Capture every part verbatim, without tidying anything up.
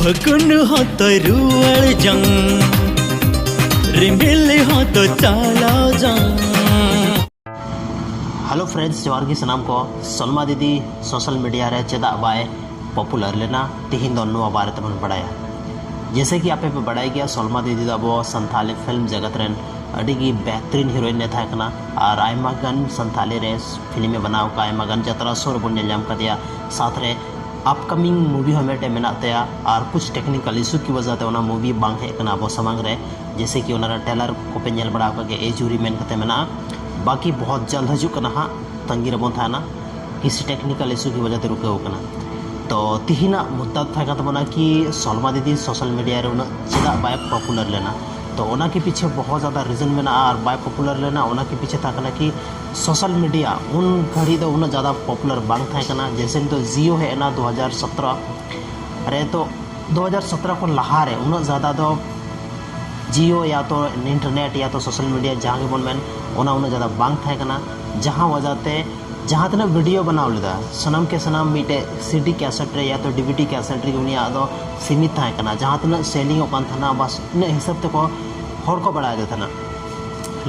ᱯᱷᱟᱹᱜᱩᱱ ᱦᱚᱸᱛᱚᱭ ᱨᱩᱣᱟᱹᱲ ᱡᱚᱝ, ᱨᱤᱢᱤᱞ ᱦᱚᱸᱛᱚ ᱪᱟᱞᱟᱣ ᱡᱚᱝ᱾ Hello friends, ᱡᱚᱦᱟᱨ ᱜᱮ ᱥᱟᱱᱟᱢ ᱠᱚ᱾ ᱥᱚᱞᱢᱟ ᱫᱤᱫᱤ social media ᱨᱮ ᱪᱮᱫᱟᱜ ᱵᱟᱭ popular ᱞᱮᱱᱟ, ᱛᱤᱦᱤᱧ ᱫᱚ ᱱᱚᱣᱟ ᱵᱟᱨᱮ ᱛᱮᱵᱚᱱ ᱵᱟᱲᱟᱭᱟ᱾ ᱡᱮᱭᱥᱮ ᱠᱤ ᱟᱯᱮ ᱯᱮ ᱵᱟᱲᱟᱭ ᱜᱮᱭᱟ, ᱥᱚᱞᱢᱟ ᱫᱤᱫᱤ ᱫᱚ ᱟᱵᱚ ᱥᱟᱱᱛᱟᱞᱤ film ᱡᱟᱜᱟᱛ ᱨᱮᱱ ᱟᱹᱰᱤ ᱜᱮ ᱵᱮᱦᱛᱨᱤᱱ heroine ᱮ ᱛᱟᱦᱮᱸ ᱠᱟᱱᱟ ᱟᱨ ᱟᱭᱢᱟ ᱜᱟᱱ ᱥᱟᱱᱛᱟᱞᱤ ᱨᱮ film ᱮ ᱵᱮᱱᱟᱣ ᱟᱠᱟᱫ, ᱟᱭᱢᱟ ᱜᱟᱱ ᱡᱟᱛᱨᱟ show ᱨᱮᱵᱚᱱ ᱧᱮᱞ ᱧᱟᱢ ᱠᱟᱫᱮᱭᱟ᱾ ᱥᱟᱶᱛᱮ ᱨᱮ upcoming movie ᱦᱚᱸ ᱢᱤᱫᱴᱮᱱ ᱢᱮᱱᱟᱜ ᱛᱟᱭᱟ ᱟᱨ ᱠᱩᱪ technical issue ᱠᱤ ᱣᱟᱡᱟ ᱛᱮ ᱚᱱᱟ movie ᱵᱟᱝ ᱦᱮᱡ ᱠᱟᱱᱟ ᱟᱵᱚ ᱥᱟᱢᱟᱝ ᱨᱮ᱾ ᱡᱮᱭᱥᱮ ᱠᱤ ᱚᱱᱟ ᱨᱮᱱᱟᱜ trailer ᱠᱚᱯᱮ ᱧᱮᱞ ᱵᱟᱲᱟ ᱟᱠᱟᱫ ᱜᱮᱭᱟ, ᱮ ᱡᱩᱨᱤ ᱢᱮᱱ ᱠᱟᱛᱮ ᱢᱮᱱᱟᱜᱼᱟ᱾ ᱵᱟᱠᱤ ᱵᱚᱦᱚᱛ ᱡᱟᱞᱫ ᱦᱤᱡᱩᱜ ᱠᱟᱱᱟ ᱦᱟᱸᱜ, ᱛᱟᱺᱜᱤ ᱨᱮᱵᱚᱱ ᱛᱟᱦᱮᱱᱟ᱾ ᱠᱤᱥᱤ technical issue ᱠᱤ ᱣᱟᱡᱟ ᱛᱮ ᱨᱩᱠᱟᱹᱣ ᱠᱟᱱᱟ᱾ ᱛᱚ ᱛᱤᱦᱤᱧᱟᱜ ᱢᱩᱫᱽᱫᱟ ᱛᱟᱦᱮᱸ ᱠᱟᱱ ᱛᱟᱵᱚᱱᱟ ᱠᱤ ᱥᱚᱞᱢᱟ ᱫᱤᱫᱤ social media ᱨᱮ ᱩᱱᱟᱹᱜ ᱪᱮᱫᱟᱜ ᱵᱟᱭ popular ᱞᱮᱱᱟ᱾ ᱛᱚ ᱚᱱᱟ ᱠᱤ ᱯᱤᱪᱷᱮ ᱵᱚᱦᱚᱛ ᱡᱟᱫᱟ reason ᱢᱮᱱᱟᱜᱼᱟ ᱟᱨ ᱵᱟᱭ popular ᱞᱮᱱᱟ, ᱚᱱᱟ ᱠᱤ ᱯᱤᱪᱷᱮ ᱛᱟᱦᱮᱸ ᱠᱟᱱᱟ ᱠᱤ social media ᱩᱱ ᱜᱷᱟᱹᱲᱤ ᱫᱚ ᱩᱱᱟᱹᱜ ᱡᱟᱫᱟ popular ᱵᱟᱝ ᱛᱟᱦᱮᱸ ᱠᱟᱱᱟ᱾ ᱡᱮᱭᱥᱮ ᱱᱤᱛᱚᱜ Jio ᱦᱮᱡ ᱮᱱᱟ ᱫᱩ ᱦᱟᱡᱟᱨ ᱥᱚᱛᱨᱚ ᱨᱮ, ᱛᱚ ᱫᱩ ᱦᱟᱡᱟᱨ ᱥᱚᱛᱨᱚ ᱠᱷᱚᱱ ᱞᱟᱦᱟ ᱨᱮ ᱩᱱᱟᱹᱜ ᱡᱟᱫᱟ ᱫᱚ Jio ᱭᱟ ᱛᱚ internet ᱭᱟ ᱛᱚ social media ᱡᱟᱦᱟᱸ ᱜᱮᱵᱚᱱ ᱢᱮᱱ, ᱚᱱᱟ ᱩᱱᱟᱹᱜ ᱡᱟᱫᱟ ᱵᱟᱝ ᱛᱟᱦᱮᱸ ᱠᱟᱱᱟ᱾ ᱡᱟᱦᱟᱸ ᱣᱟᱡᱟ ᱛᱮ ᱡᱟᱦᱟᱸ ᱛᱤᱱᱟᱹᱜ video ᱵᱮᱱᱟᱣ ᱞᱮᱫᱟ, ᱥᱟᱱᱟᱢ ᱠᱮ ᱥᱟᱱᱟᱢ ᱢᱤᱫᱴᱮᱡ CD cassette ᱨᱮ ᱭᱟ ᱛᱚ DVD cassette ᱨᱮ ᱩᱱᱤᱭᱟᱜ ᱫᱚ ᱥᱤᱢᱤᱛ ᱛᱟᱦᱮᱸ ᱠᱟᱱᱟ᱾ ᱡᱟᱦᱟᱸ ᱛᱤᱱᱟᱹᱜ selling ᱚᱜ ᱠᱟᱱ ᱛᱟᱦᱮᱱᱟ, ᱵᱟᱥ ᱤᱱᱟᱹᱜ ᱦᱤᱥᱟᱹᱵ ᱛᱮᱠᱚ ᱦᱚᱲ ᱠᱚ ᱵᱟᱲᱟᱭᱮᱫ ᱛᱟᱦᱮᱱᱟ᱾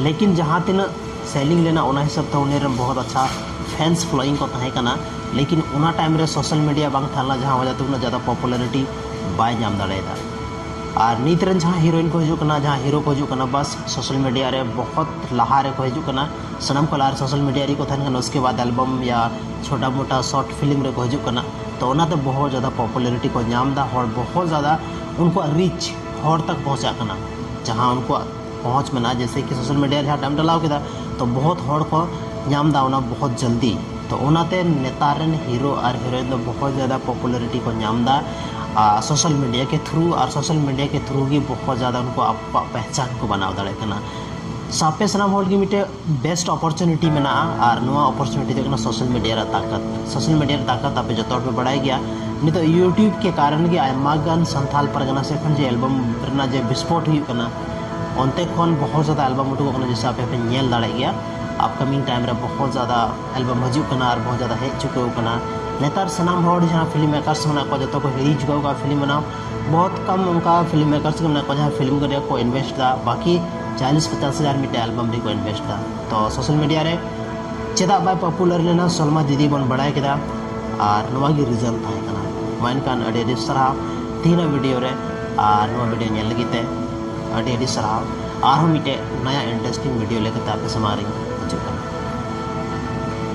ᱞᱮᱠᱤᱱ ᱡᱟᱦᱟᱸ ᱛᱤᱱᱟᱹᱜ selling ᱞᱮᱱᱟ, ᱚᱱᱟ ᱦᱤᱥᱟᱹᱵ ᱛᱮ ᱩᱱᱤ ᱨᱮᱱ ᱵᱚᱦᱚᱛ ᱟᱪᱪᱷᱟ fans following ᱠᱚ ᱛᱟᱦᱮᱸ ᱠᱟᱱᱟ᱾ ᱞᱮᱠᱤᱱ ᱚᱱᱟ time ᱨᱮ social media ᱵᱟᱝ ᱛᱟᱦᱮᱸ ᱞᱮᱱᱟ, ᱡᱟᱦᱟᱸ ᱣᱟᱡᱟ ᱛᱮ ᱩᱱᱟᱹᱜ ᱡᱟᱫᱟ popularity ᱵᱟᱭ ᱧᱟᱢ ᱫᱟᱲᱮᱭᱟᱫᱟ᱾ ᱟᱨ ᱱᱤᱛ ᱨᱮᱱ ᱡᱟᱦᱟᱸ heroine ᱠᱚ ᱦᱤᱡᱩᱜ ᱠᱟᱱᱟ, ᱡᱟᱦᱟᱸ hero ᱠᱚ ᱦᱤᱡᱩᱜ ᱠᱟᱱᱟ, ᱵᱟᱥ social media ᱨᱮ ᱵᱚᱦᱚᱛ ᱞᱟᱦᱟ ᱨᱮᱠᱚ ᱦᱤᱡᱩᱜ ᱠᱟᱱᱟ᱾ ᱥᱟᱱᱟᱢ ᱠᱚ ᱞᱟᱦᱟ ᱨᱮ social media ᱨᱮᱠᱚ ᱛᱟᱦᱮᱱ ᱠᱟᱱᱟ, ᱩᱥᱠᱮ ᱵᱟᱫ album ᱭᱟ ᱪᱷᱳᱴᱟ ᱢᱳᱴᱟ short film ᱨᱮᱠᱚ ᱦᱤᱡᱩᱜ ᱠᱟᱱᱟ᱾ ᱛᱚ ᱚᱱᱟᱛᱮ ᱵᱚᱦᱚᱛ ᱡᱟᱫᱟ popularity ᱠᱚ ᱧᱟᱢ ᱮᱫᱟ, ᱦᱚᱲ ᱵᱚᱦᱚᱛ ᱡᱟᱫᱟ ᱩᱱᱠᱩᱣᱟᱜ reach ᱦᱚᱲ ᱛᱟᱠ ᱯᱚᱦᱚᱸᱪᱟᱜ ᱠᱟᱱᱟ᱾ ᱡᱟᱦᱟᱸ ᱩᱱᱠᱩᱣᱟᱜ ᱯᱚᱦᱚᱸᱪ ᱢᱮᱱᱟᱜᱼᱟ, ᱡᱮᱭᱥᱮ ᱠᱤ social media ᱨᱮ ᱡᱟᱦᱟᱸ time ᱰᱟᱞᱟᱣ ᱠᱮᱫᱟ, ᱛᱚ ᱵᱚᱦᱚᱛ ᱦᱚᱲ ᱠᱚ ᱧᱟᱢ ᱮᱫᱟ ᱚᱱᱟ ᱵᱚᱦᱚᱛ ᱡᱟᱞᱫᱤ᱾ ᱛᱚ ᱚᱱᱟᱛᱮ ᱱᱮᱛᱟᱨ ᱨᱮᱱ hero ᱟᱨ heroine ᱫᱚ ᱵᱚᱦᱚᱛ ᱡᱟᱫᱟ popularity ᱠᱚ ᱧᱟᱢ ᱮᱫᱟ, ᱟᱨ social media ᱠᱮ through, ᱟᱨ social media ᱠᱮ through ᱜᱮ ᱵᱚᱦᱚᱛ ᱡᱟᱫᱟ ᱩᱱᱠᱩ ᱟᱠᱚᱣᱟᱜ ᱯᱮᱦᱪᱟᱱ ᱠᱚ ᱵᱮᱱᱟᱣ ᱫᱟᱲᱮᱭᱟᱜ ᱠᱟᱱᱟ᱾ ᱥᱟᱯᱮ ᱥᱟᱱᱟᱢ ᱦᱚᱲ ᱜᱮ ᱢᱤᱫᱴᱮᱡ best opportunity ᱢᱮᱱᱟᱜᱼᱟ, ᱟᱨ ᱱᱚᱣᱟ opportunity ᱫᱚ ᱦᱩᱭᱩᱜ ᱠᱟᱱᱟ social media ᱨᱮ ᱛᱟᱠᱟᱛ᱾ Social media ᱨᱮ ᱛᱟᱠᱟᱛ ᱟᱯᱮ ᱡᱚᱛᱚ ᱦᱚᱲ ᱯᱮ ᱵᱟᱲᱟᱭ ᱜᱮᱭᱟ᱾ ᱱᱤᱛᱚᱜ YouTube ᱠᱮ ᱠᱟᱨᱚᱱ ᱜᱮ ᱟᱭᱢᱟ ᱜᱟᱱ ᱥᱟᱱᱛᱟᱞ ᱯᱟᱨᱜᱟᱱᱟ ᱥᱮᱫ ᱠᱷᱚᱱ ᱡᱮ album ᱨᱮᱱᱟᱜ ᱡᱮ ᱵᱤᱥᱯᱷᱳᱴ ᱦᱩᱭᱩᱜ ᱠᱟᱱᱟ, ᱚᱱᱛᱮ ᱠᱷᱚᱱ ᱵᱚᱦᱚᱛ ᱡᱟᱫᱟ album ᱩᱰᱩᱠᱚᱜ ᱠᱟᱱᱟ, ᱡᱮᱭᱥᱮ ᱟᱯᱮ ᱯᱮ ᱧᱮᱞ ᱫᱟᱲᱮᱭᱟᱜ ᱜᱮᱭᱟ᱾ Upcoming time ᱨᱮ ᱵᱚᱦᱚᱛ ᱡᱟᱫᱟ album ᱦᱤᱡᱩᱜ ᱠᱟᱱᱟ ᱟᱨ ᱵᱚᱦᱚᱛ ᱡᱟᱫᱟ ᱦᱮᱡ ᱪᱩᱠᱟᱹᱣ ᱠᱟᱱᱟ᱾ ᱱᱮᱛᱟᱨ ᱥᱟᱱᱟᱢ ᱦᱚᱲ ᱡᱟᱦᱟᱸ ᱯᱷᱤᱞᱢ ᱢᱮᱠᱟᱨᱥ ᱢᱮᱱᱟᱜ ᱠᱚᱣᱟ, ᱡᱚᱛᱚ ᱠᱚ ᱦᱤᱲᱤᱧ ᱪᱩᱠᱟᱹᱣ ᱠᱟᱜᱼᱟ ᱯᱷᱤᱞᱢ ᱵᱮᱱᱟᱣ᱾ ᱵᱚᱦᱩᱛ ᱠᱚᱢ ᱚᱱᱠᱟ ᱯᱷᱤᱞᱢ ᱢᱮᱠᱟᱨᱥ ᱜᱮ ᱢᱮᱱᱟᱜ ᱠᱚᱣᱟ ᱡᱟᱦᱟᱸ ᱯᱷᱤᱞᱢ ᱠᱚᱨᱮ ᱠᱚ ᱤᱱᱵᱷᱮᱥᱴ ᱮᱫᱟ, ᱵᱟᱹᱠᱤ ᱪᱟᱞᱤᱥ ᱯᱚᱪᱟᱥ ᱦᱟᱡᱟᱨ ᱢᱤᱫᱴᱮᱡ ᱮᱞᱵᱟᱢ ᱨᱮᱠᱚ ᱤᱱᱵᱷᱮᱥᱴ ᱮᱫᱟ᱾ ᱛᱚ ᱥᱳᱥᱟᱞ ᱢᱤᱰᱤᱭᱟ ᱨᱮ ᱪᱮᱫᱟᱜ ᱵᱟᱭ ᱯᱚᱯᱩᱞᱟᱨ ᱞᱮᱱᱟ ᱥᱚᱞᱢᱟ ᱫᱤᱫᱤ ᱵᱚᱱ ᱵᱟᱲᱟᱭ ᱠᱮᱫᱟ, ᱟᱨ ᱱᱚᱣᱟ ᱜᱮ ᱨᱤᱡᱚᱱ ᱛᱟᱦᱮᱸ ᱠᱟᱱᱟ᱾ ᱢᱟ ᱮᱱᱠᱷᱟᱱ ᱟᱹᱰᱤ ᱟᱹᱰᱤ ᱥᱟᱨᱦᱟᱣ ᱛᱮᱦᱮᱧᱟᱜ ᱵᱷᱤᱰᱤᱭᱳ ᱨᱮ, ᱟᱨ ᱱᱚᱣᱟ ᱵᱷᱤᱰᱤᱭᱳ ᱧᱮᱞ ᱞᱟᱹᱜᱤᱫ ᱛᱮ ᱟᱹᱰᱤ ᱟᱹᱰᱤ ᱥᱟᱨᱦᱟᱣ᱾ ᱟᱨᱦᱚᱸ ᱢᱤᱫᱴᱮᱡ ᱱᱟᱭᱟ ᱤᱱᱴᱟᱨᱮᱥᱴᱤᱝ ᱵᱷᱤᱰᱤᱭᱳ ᱞᱮᱠᱟᱛᱮ ᱟᱯᱮ ᱥᱟᱢᱟᱝ ᱨᱤᱧ ᱦᱤᱡᱩᱜ ᱠᱟᱱᱟ᱾